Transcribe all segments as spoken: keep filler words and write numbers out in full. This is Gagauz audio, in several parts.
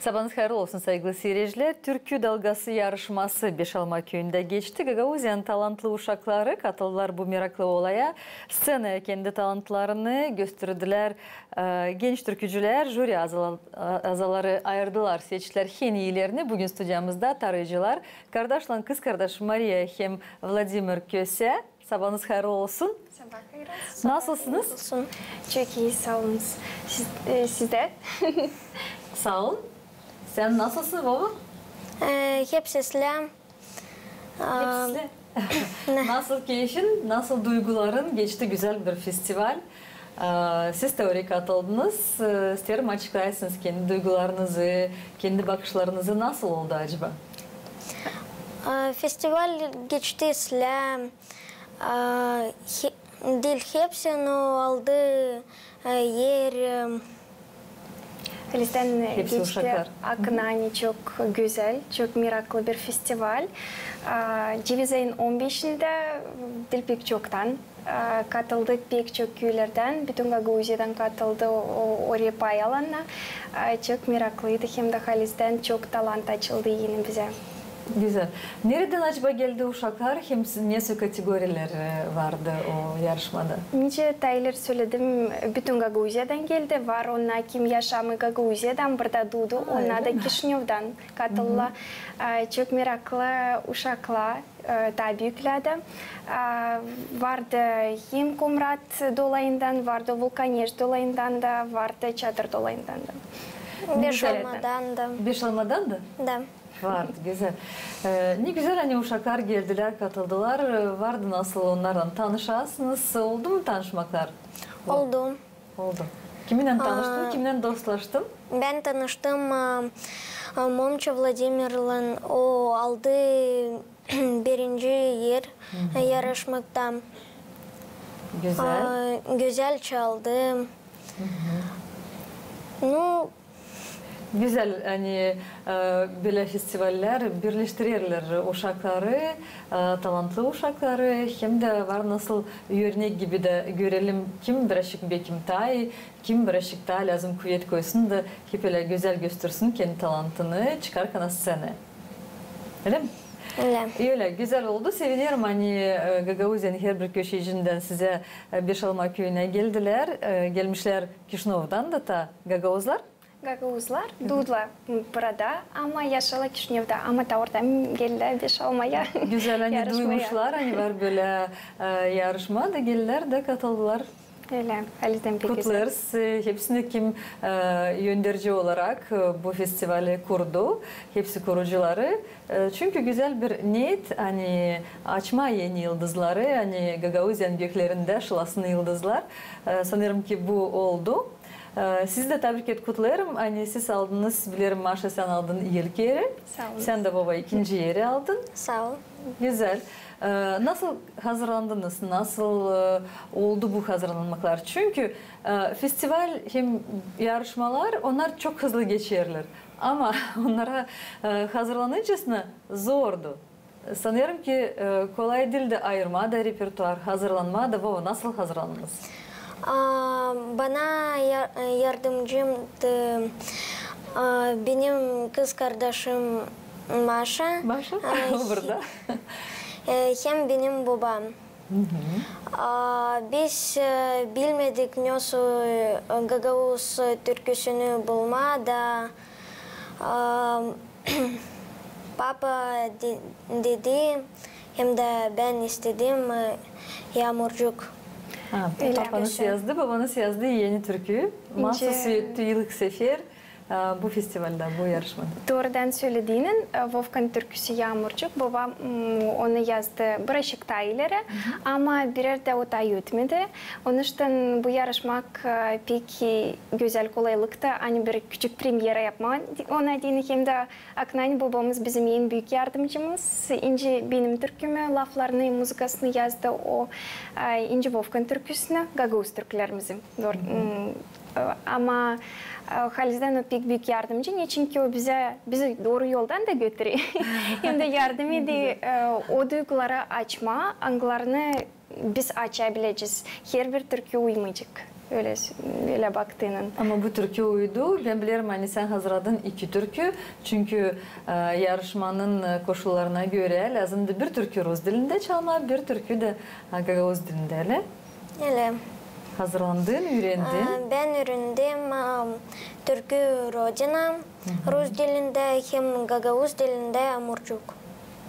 Sabaanız hayırlı olsun, saygılı siiredicilär. Türkü dalgası yarışması Beşalma küüyündä geçti. Gagauziyanın talantlı uşakları katıldılar bu meraklı olaya. Sţenaya kendi talantlarını gösterdilär, e, genç türkücülär. Jüri azala-, a-, azaları ayırdılar, seçtilär en iilerini. Büün studiyamızda tarıyıcılar, kardaşlan kızkardaş Mariya hem Vladimir Köse. Sabaanız hayırlı olsun. Sabaa hayırlı olsun. Nasılsınız? Olsun. Çok ii, saa olunuz. Siz, e, siz dä? Saa olun. Sän nasılsın, Vova? E, hepsi islää. A, hepsi islää. Nasıl keyfin, nasıl duyguların? Geçti gözäl bir festival. A, siz tä oraya katıldınız. E, isteerim, açıklayasınız kendi duygularınızı, kendi bakışlarınızı. Nasıl oldu acaba? A, festival geçti islää. A, he-, diil hepsi, no aldı, e, er, e, halizdän, e, hepsi geçti uşaklar. Akın ani çok gözäl, çok meraklı bir festival. A, ceviz ayın on beşindä, diil pek çoktan, a, katıldı pek çok küülerdän, bütün Gagauziyadan katıldı o, o, oraya pay alana. A, çok meraklıydı, hem dä halizdän çok talant açıldı eni bizä. Gözäl. Neredän acaba geldi uşaklar, hem s-, nesoy kategoriyalar, e, vardı o yarışmada? Nicä taa ileri söledim, bütün Gagauziyadan geldi. Var onnar, kim yaşamêêr Gagauziyadan, burada duudu, onnar da Kişinövdan katıldılar. E, çok meraklı uşaklar, e, taa büüklär dä. E, vardı hem Komrat dolayından, vardı Vulkaneş dolayından da, vardı Çadır dolayından da. Beşalmadan da. Beşalmadan da? Da. Vardı, gözäl. E, ne gözäl, ani uşaklar geldilär, katıldılar. E, vardı nasıl onnarlan tanışasınız? Oldu mu tanışmaklar? Oldu. Oldu. Kiminnän tanıştın, kiminnän dostlaştın? Bän tanıştım, a, a, Momça Vladimirlän. O aldı birinci er, e, yarışmakta. Gözäl. A, gözäl çaldı. Nu, gözäl, ani, e, bölä festivallär birleştirerlär uşakları, e, talantlı uşakları, hem dä var nasıl örnek gibi dä görelim, kim birazçık bekim taa ii, kim birazçık taa lääzım kuvet koysun da hep ölä gözäl göstersin kendi talantını, çıkarkana sţenaya. Ölä mi? Ölä. Ölä, gözäl oldu. Sevinerim, ani, e, Gagauziyanın herbir köşecindän sizä, e, Beşalma küüyünä geldilär, e, gelmişlär Kişinövdan da taa gagauzlar. Gagauzlar duudular burada, ama yaşêêrlar Kişinövda, ama taa oradan geldilär Beşalmaya. Gözäl, ani duymuşlar, ani var bölä, e, yarışma da geldilär dä katıldılar. Ölä, halizdän pek gözäl. Kutlêêrız, e, hepsini, kim, e, önderici olarak, e, bu festivali kurdu, hepsi kurucuları. E, çünkü gözäl bir neet, ani açmaa eni yıldızları, ani Gagauziyanın göklerindä şılasın yıldızlar. E, sanêrım ki, bu oldu. E, sizi dä tabrikleyäm, kutlêêrım. Ani siz aldınız, bilerim, Maşa, sän aldın ilk eri. Saa olun. Sän dä, Vova, ikinci eri aldın. Saa ol. Gözäl. E, nasıl hazırlandınız? Nasıl, e, oldu bu hazırlanmaklar? Çünkü, e, festival hem yarışmalar, onnar çok hızlı geçerlär. Ama onnara, e, hazırlanıncasına zordu. Sanêrım ki, e, kolay diildi ayırmaa da repertuar, hazırlanmaa da. Vova, nasıl hazırlandınız? A, bana yar-, yardımcımdı, a, benim kızkardaşım Maşa. Maşa? A, burada. E, hem benim bobam. A, biz, e, bilmedik, nesoy, e, gagauz türküsünü bulmaa da, a, papa de-, dedi, hem dä bän istedim, e, Yaamurcuk. Ha, papanız yazdı, babanız yazdı eni türkü. Maşa söletti ilk sefer, e, bu festivalda, bu yarışmada. Doorudan sölediniz, e, Vovkanın türküsü Yaamurcuk. Bobam, m, onu yazdı birazcık taa ileri, ama birär dä o taa ötmedi. Onuştan bu yarışmak, e, pek, e, gözäl kolaylıktı, ani bir küçük premyera yapmaa ona deyni, hem dä akın ani bobamız bizim en büük yardımcımız. İnci benim türkümü, laflarını, muzıkasını yazdı o, e, inci Vovkanın türküsünü, gagauz türkülerimizi. Dooru, m, e, ama, e, halizdän o pek büük yardımcı, neçinki o bizä, bizi dooru yoldan da götürer. Hem dä yardım eder, e, o duyguları açmaa, angılarını biz açabilecez. Herbir türkü uymayacek. Ölä, ölä baktıınnan. Ama bu türkü uydu. Bän bilerim, ani sän hazırladın iki türkü. Çünkü, e, yarışmanın, e, koşullarına görä, lääzımdı bir türkü rus dilindä çalmaa, bir türkü dä, e, gagauz dilindä, ölä? Ölä. Hazırlandın, üürendin? E, bän üürendim, e, türkü Rodina rus dilindä hem gagauz dilindä Yamurcuk.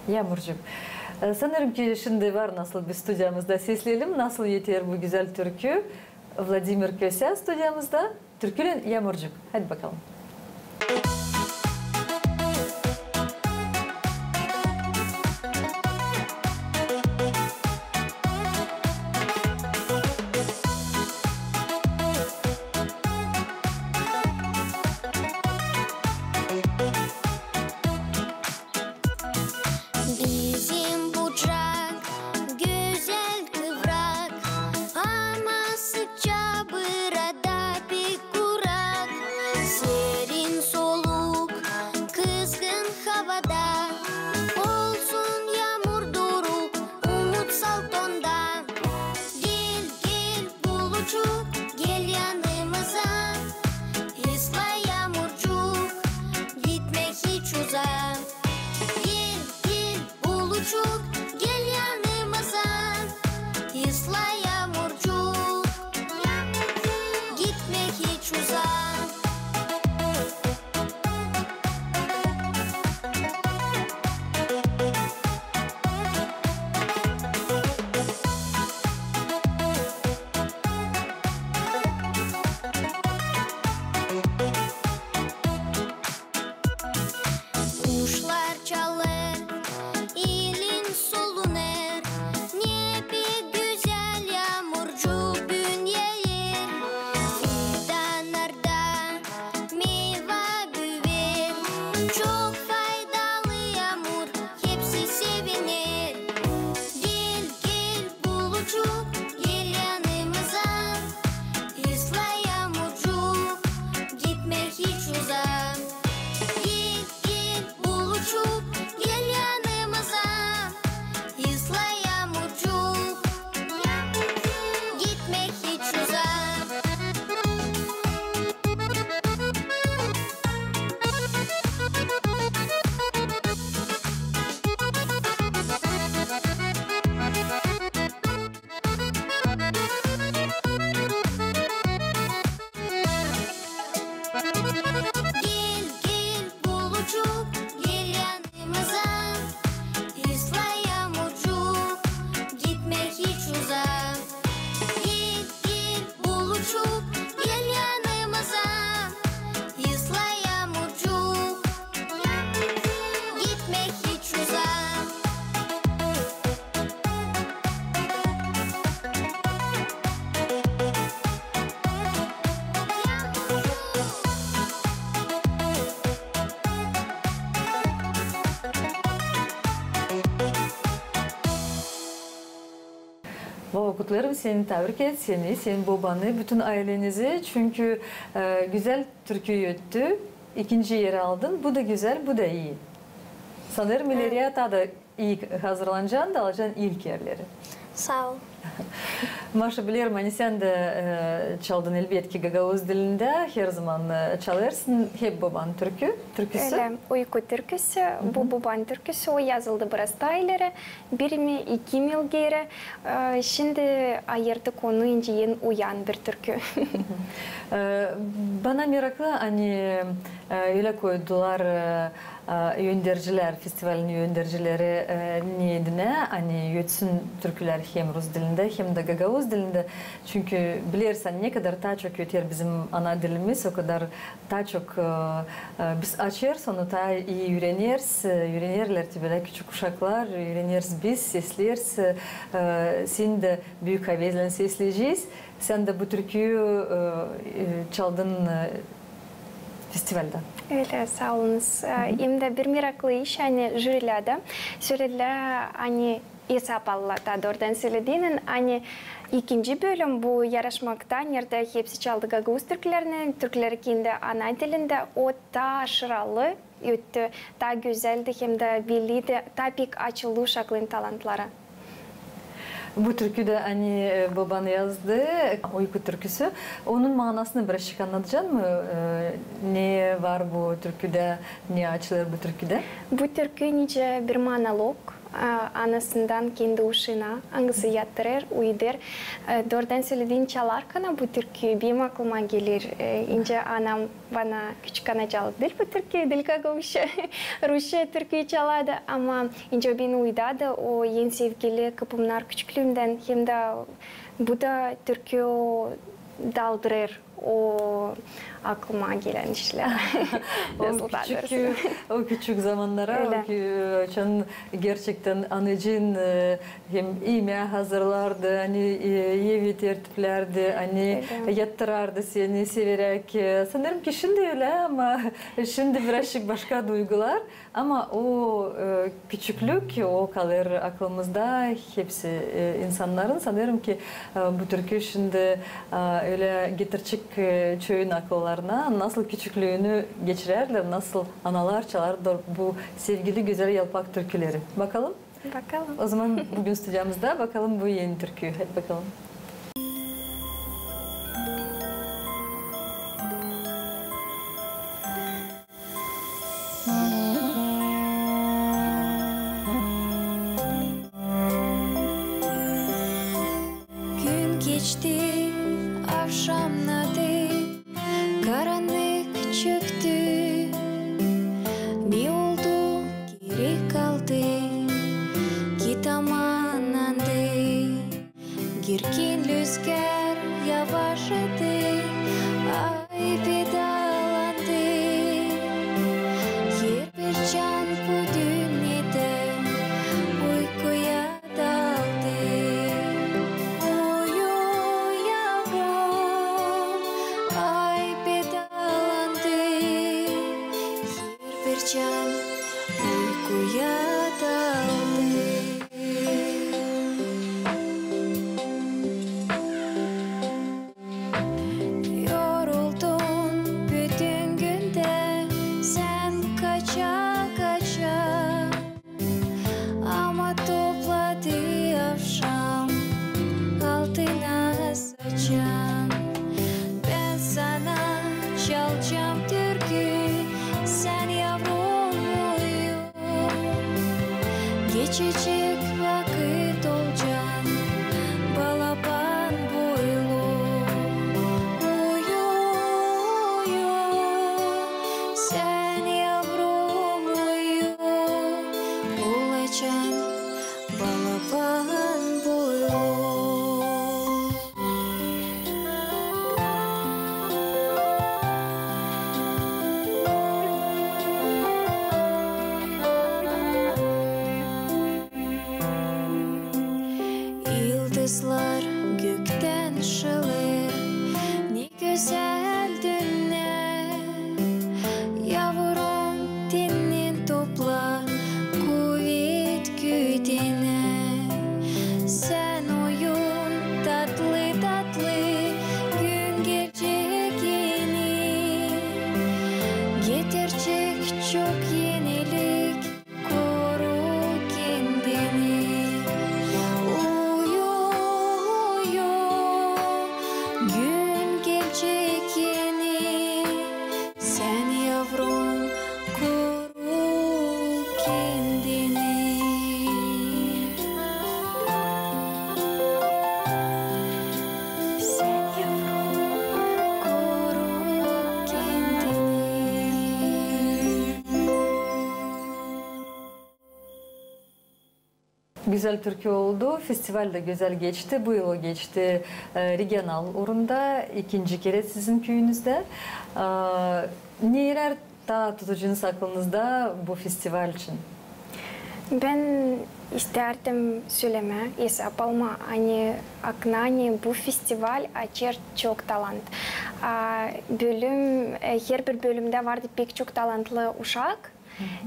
Yamurcuk. E, sanêrım ki, şindi var nasıl bir studiyamızda. Sesleyelim, nasıl eter bu gözäl türkü. Vladimir Kösä studiyamızda türküylän Yamurcuk. Hadi bakalım. Bizim bucak gözäl kıvrak, ama sıkça burada pek kurak. Serin soluk kızgın havada, olsun yamur duruk umutsal tonda. Gel, gel, bulucuk, gel yanımıza, ısla yamurcuk, gitme hiç uzaa. Gel, gel, bulucuk, gel yanımıza, ısla yamurcuk, gitme hiç uzaa. Kuşlar çalêr, ilin solunêr, ne pek gözäl yamurcuk büün yaaêr. Fidanlarda meyva büüyer, çok faydalı yamur, hepsi seviner. Gel, gel, bulucuk, gel yanımıza, ısla yamurcuk, gitme hiç uzaa. Gel, gel, bulucuk, gel yanımıza, ısla yamurcuk, gitme hiç uzaa. Gel, gel, bulucuk, gel yanımıza, ısla yamurcuk, gitme hiç uzaa. Gel, gel, bulucuk, gel yanımıza, ısla yamurcuk, gitme hiç uzaa. Vova, kutlêêrım seni, tabrik et seni, senin bobanı, bütün aylenizi. Çünkü, e, gözäl türkü öttü, ikinci eri aldın. Bu da gözäl, bu da ii. Sanêrım, ileri taa da ii hazırlanacan da alacan ilk erleri. Saa ol. Maşa, bilerim, ani sän dä, e, çaldın, elbetki, gagauz dilindä, herzaman, e, çalêrsın, hep bobanın türkü, türküsü. Ölä, Uyku türküsü, bu bobanın türküsü, o yazıldı biraz taa ileri, bir mi, iki mi yıl geeri. E, şindi ayırdık onu inciyän uyan bir türkü. E, bana meraklı, ani, e, ölä koydular, e, e, öndercilär, festivalin öndercileri, e, ne edinä, ani ötsün türkülär hem rus dilindä, hem dä gagauz dilindä. Çünkü bilersän, ne kadar taa çok öter bizim ana dilimiz, o kadar taa çok, e, e, biz açêrız onu, taa ii üüreneriz, e, üürenerlär te bölä küçük uşaklar, üüreneriz biz, sesleeriz, e, seni dä büük avezlän sesleyecez. Sän dä bu türküyü, e, e, çaldın, e, festivalda. Ölä, saa olunuz. E, hem dä bir meraklı iş, ani jürilär dä söledilär, ani esap aldılar, taa doorudan sölediynän, ani ikinci bölüm bu yarışmakta, neredä hepsi çaldı gagauz türkülerini, türküleri kendi ana dilindä, o taa şıralı öttü, taa gözäldi hem dä belliydi, taa pek açıldı uşakların talantları. Bu türkü dä, ani, e, boban yazdı, Uyku türküsü. Onun maanasını birazçık annadacan mı? E, ne var bu türküdä, ne açılêr bu türküdä? Bu türkü nicä bir monolog, e, anasından kendi uşuna, angısı yattırêr, uyudêr. E, doorudaan sölädiin, çalarkana bu türküyü, benim aklıma geler, e, nicä anam bana küçük ana çaldı diil bu türküyü, diil kaka uşak, rusça türküyü çalardı, ama nicä o beni uyudardı, o en sevgili kıpımnar küçüklüümdän, hem dä bu da türkü o daldırêr o aklıma gelän işlär. O küçük, o küçük zamannara, o kü-, açan gerçektän anacıın, e, hem imää hazırlardı, ani, e, evi tertiplärdi, ani yattırardı seni severäk. E, sanêrım ki, şindi ölä, ama şindi birazçık başka duygular. Ama o, e, küçüklük, o kalêr aklımızda hepsi, e, insannarın. Sanêrım ki, e, bu türkü şindi, e, ölä getirecek, e, çoyun akıllarına, nasıl küçüklüünü geçirärlär, nasıl analar çalardılar bu sevgili gözäl yalpak türküleri. Bakalım. Bakalım. O zaman büün studiyamızda bakalım bu eni türküyü. Hadi bakalım. Gün geçti, avşamnadı, karannık çöktü. Mi oldu, geri kaldı, kitamanandı. Girgin lüzgär yavaşladı, ay pedalandı. Herbir can bu dünnedä uykuya daldı. Uyu, yavrum, ay pedalandı. Herbir can uykuya daldı. Yoruldun bütün gündä sän kaça-kaça, ama topladı avşam altına saçan. Bän sana çalacam türkü, sän, yavrum, uyu. Geçecek vakıt olacan balaban boylu. Uyu, uyu, sän, yavrum, uyu. Olacan balaban boylu. Yıldızlar göktän şılêêr, ne gözäl dünnä. Yavrum, tennän topla kuvet küdennä. Sän uyu, tatlı-tatlı, gün gelecek eni. Getirecek çok enilik, koru kendini. Uyu, uyu, gün gelecek eni. Sän, yavrum, koru kendini. Sän, yavrum, koru kendini. Gözäl türkü oldu. Festival dä gözäl geçti. Bu yıl o geçti, e, regional uurunda. İkinci kerä sizin küüyünüzdä. E, neylär taa tutucunuz aklınızda bu festival için? Bän isteerdim sölemää, esap almaa, ani akına, ani bu festival açêr çok talant. A, bölüm, e, herbir bölümdä vardı pek çok talantlı uşak.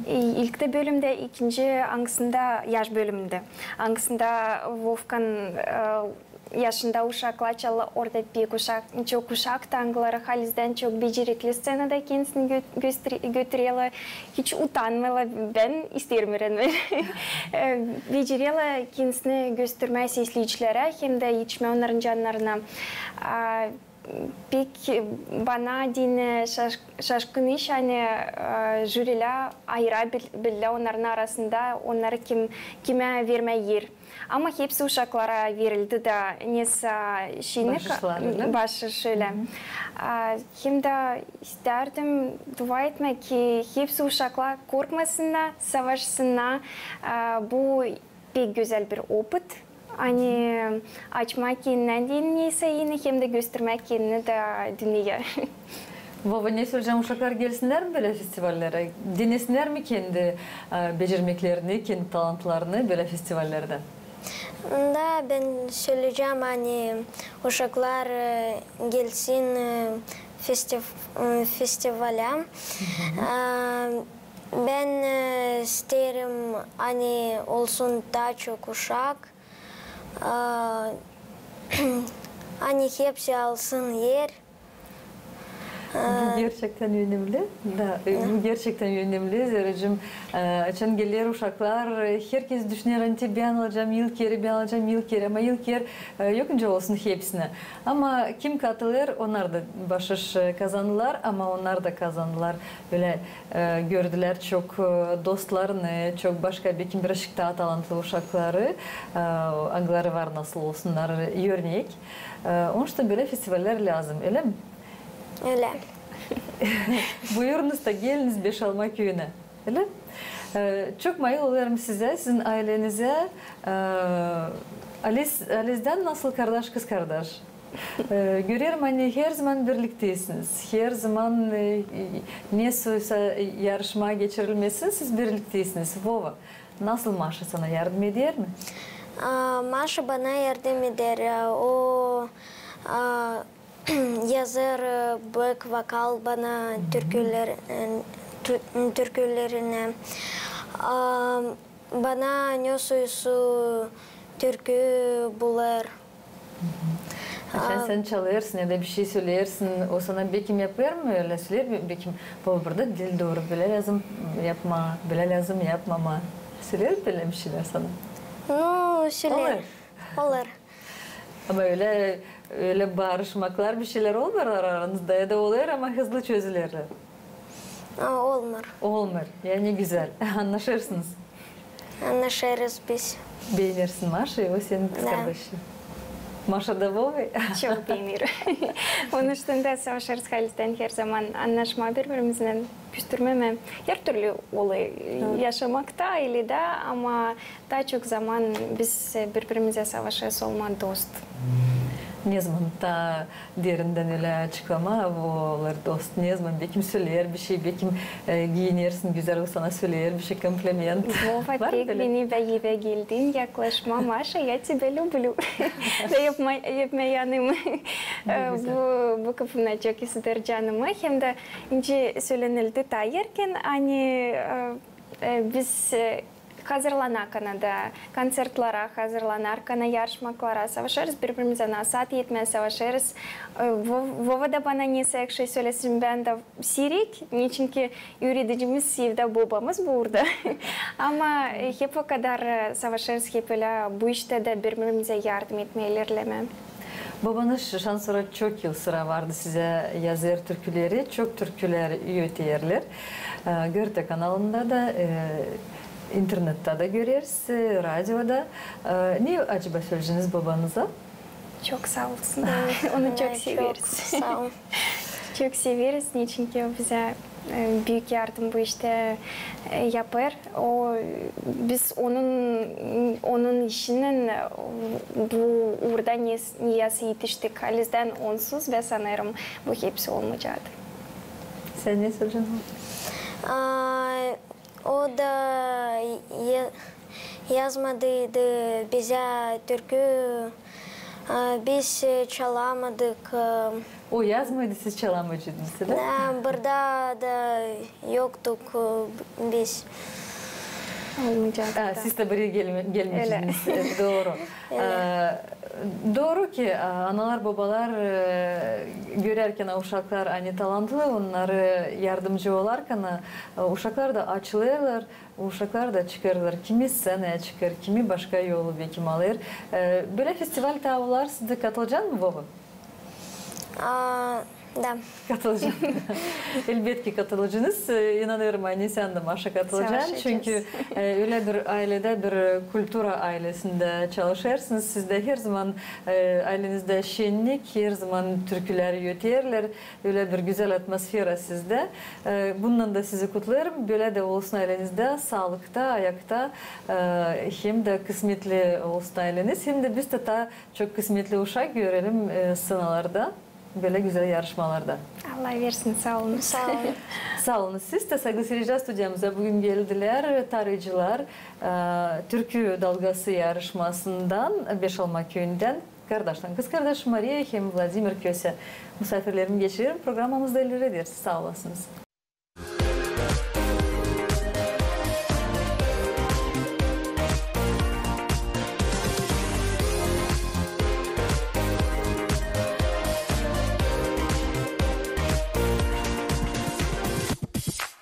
E, ilk dä bölümdä, ikinci, angısında, yaş bölümündä, angısında Vofkan, e, yaşında uşaklar çalêrlar, orada pek uşak, çok uşak, angıları halizdän çok becerikli, sţenada kendisini gö-, göster-, götüreler, hiç utanmêêrlar. Bän isteerim üürenmää. E, becereler kendisini göstermää sesleyicilerä hem dä etişmää onnarın cannarına. A, pek bana deyni şaş-, şaşkın iş, ani, e, jurilär ayıra bil-, billär onnarın arasında, onnarı kim, kimä vermää er. Ama hepsi uşaklara verildi da nesä şinik, baaşış, ölä mi? A, hem dä isteerdim dua etmää, ki hepsi uşaklar korkmasınnar, savaşsınnar. A, bu pek gözäl bir opıt. Ani açmaa kendini deyni nesä eni hem dä göstermää kendini dä dünneyä. Vova, ne söleyecäm, uşaklar gelsinnär mi bölä festivallerä? Denesinnär mi kendi, e, becermeklerini, kendi talantlarını bölä festivallerdä? Da, bän söleyecäm, ani uşaklar, e, gelsin, e, festiv-, e, festivalä. E, bän, e, isteerim, ani olsun taa çok uşak. A, ani hepsi alsın er. Bu gerçektän önemli. Da, e, bu gerçektän önemli. Zerä, e, açan geler uşaklar, e, herkez düşüner, ani te bän alacam ilk eri, bän alacam ilk eri. Ama ilk er, e, yok nicä olsun hepsinä. Ama kim katılêr, onnar da baaşış, e, kazanêrlar, ama onnar da kazanêrlar. Bölä e, gördülär çok, e, dostlarını, çok başka, bekim, birazçık taa talantlı uşakları, e, angıları var nasıl olsunnar örnek. E, onun için bölä festivallär lääzım, ölä mi? Ölä. Buyurunuz da geliniz Beşalma küüyünä. Ölä mi? E, çok mayıl olêrım sizä, sizin aylenizä. E, Aliz-, Alizdän nasıl kardaş, kız kardaş? E, görerim, ani herzaman birlikteysiniz. Herzaman, e, ne soysa yarışma geçirilmesin, siz birlikteysiniz. Vova, nasıl Maşa sana yardım eder mi? A, Maşa bana yardım eder. A, o, a, yazêr, e, back-vokal bana türküler, e, tü-, türkülerinä. A, bana ne soysa türkü bulêr. Açan sän çalêrsın ya da bişey söleyersin, o sana bekim yapêr mı, ölä söleer be-, bekim, bu burada diil dooru, bölä lääzım yapmaa, bölä lääzım yapmamaa. Söleer bölä bişeylär sana? Nu, söleer. Olêr. Olêr. Ama ölä, ölä baarışmaklar, bişeylär olmêêr aranızda, ya da olêr, ama hızlı çözülerlär? A, olmêêr. Olmêêr. Ya ne gözäl. Annaşêrsınız. Annaşêrız biz. Beenersin Maşayı, o senin kız kardaşın. Maşa da Vovayı. Çok beenerim. Onun için dä savaşêrız halizdän herzaman annaşmaa biri-birimiznän, küstürmemää. Her türlü olêr yaşamakta, ailedä, ama taa çok zaman biz biri-birimizä savaşêrız olmaa dost. Nezaman taa derindän ölä açıklamaa, bu olêr dost. Nezaman bekim söleer bişey, bekim, e, giinersin gözäl, o sana söleer bişey, kompliment. Vova, pek beni bä evä geldin, yaklaşma, Maşa, я тебя люблю. Da öpmää, öpmää canımı. E, bu, bu kapıdan çok isteer canımı. Hem dä nicä sölenildi taa erken, ani, e, e, biz, e, hazırlanarkana da, konţertlere hazırlanarkana, yarışmaklara savaşêrız, biri-birimizä nasat etmää savaşêrız. E, Vo-, Vova da bana nesä ekşi sölesin, bän dä siirek, neçinki üüredicimiz evdä bobamız burada. Ama, e, hep okadar, e, savaşêrız, hep ölä bu iştä dä biri-birimizä yardım etmää, ilerlemää. Bobanız şandan sora çok yıl sıra vardı sizä yazêr türküleri, çok türkülär öteyerlär. E, GRT kanalında da, e, internettä dä göreriz, e, radioda. E, ne acaba söleyeceniz bobanıza? Çok saa olsun. Onu çok severiz. Çok saa ol. Çok severiz, neçinki o bizä, e, büük yardım bu iştä, e, yapêr. O, biz onun, onun işinän, e, bu uurda ne, ne yazık etiştik. Halizdän onsuz, bän sanêrım, bu hepsi olmayacaktı. Sän ne söleyecän? A, o da ya-, yazmadıydı bizä türkü, a, biz, e, çalamadık, e. O yazmaydı, siz çalamayacaydınız, ölä mi? Da, burada da yoktuk, e, biz. Olmayacak. Ha, siz dä buraya gelme- gelmeyeceksiniz. E, Dooru. E, dooru ki, e, analar, bobalar, e, görärkän uşaklar ani talantlı, onnara yardımcı olarkan, e, uşaklar da açılêrlar, uşaklar da çıkêrlar. Kimi sţenaya çıkêr, kimi başka yolu bekim alêr. E, bölä festival taa olar sizä katılacak mı, Vova? A, da. Katılacak. Elbetki katılacınız. E, inanêrım, ani sän dä, Maşa, katılacan. Savaşacez. Çünkü, e, ölä bir ayledä, bir kultura aylesindä çalışêrsınız. Sizdä herzaman, e, aylenizdä şennik, herzaman türkülär öterlär. Ölä bir gözäl atmosfera sizdä. E, bunnan da sizi kutlêêrım. Bölä dä olsun ayleniz dä saalıkta, ayakta, e, hem dä kısmetli olsun ayleniz, hem dä biz dä taa çok kısmetli uşak görelim, e, sţenalarda, bölä gözäl yarışmalarda. Allah versin, saa olun. Saa olun. Saa olun. Siz dä, saygılı seyircilär, studiyamıza büün geldilär tarıyıcılar, e, Türkü Dalgası yarışmasından, Beşalma küüyündän kardaştan kızkardaş Mariya hem Vladimir Köse. Musaafirlerimi geçirerim, programamızı da ilerledersiniz. Saa olasınız.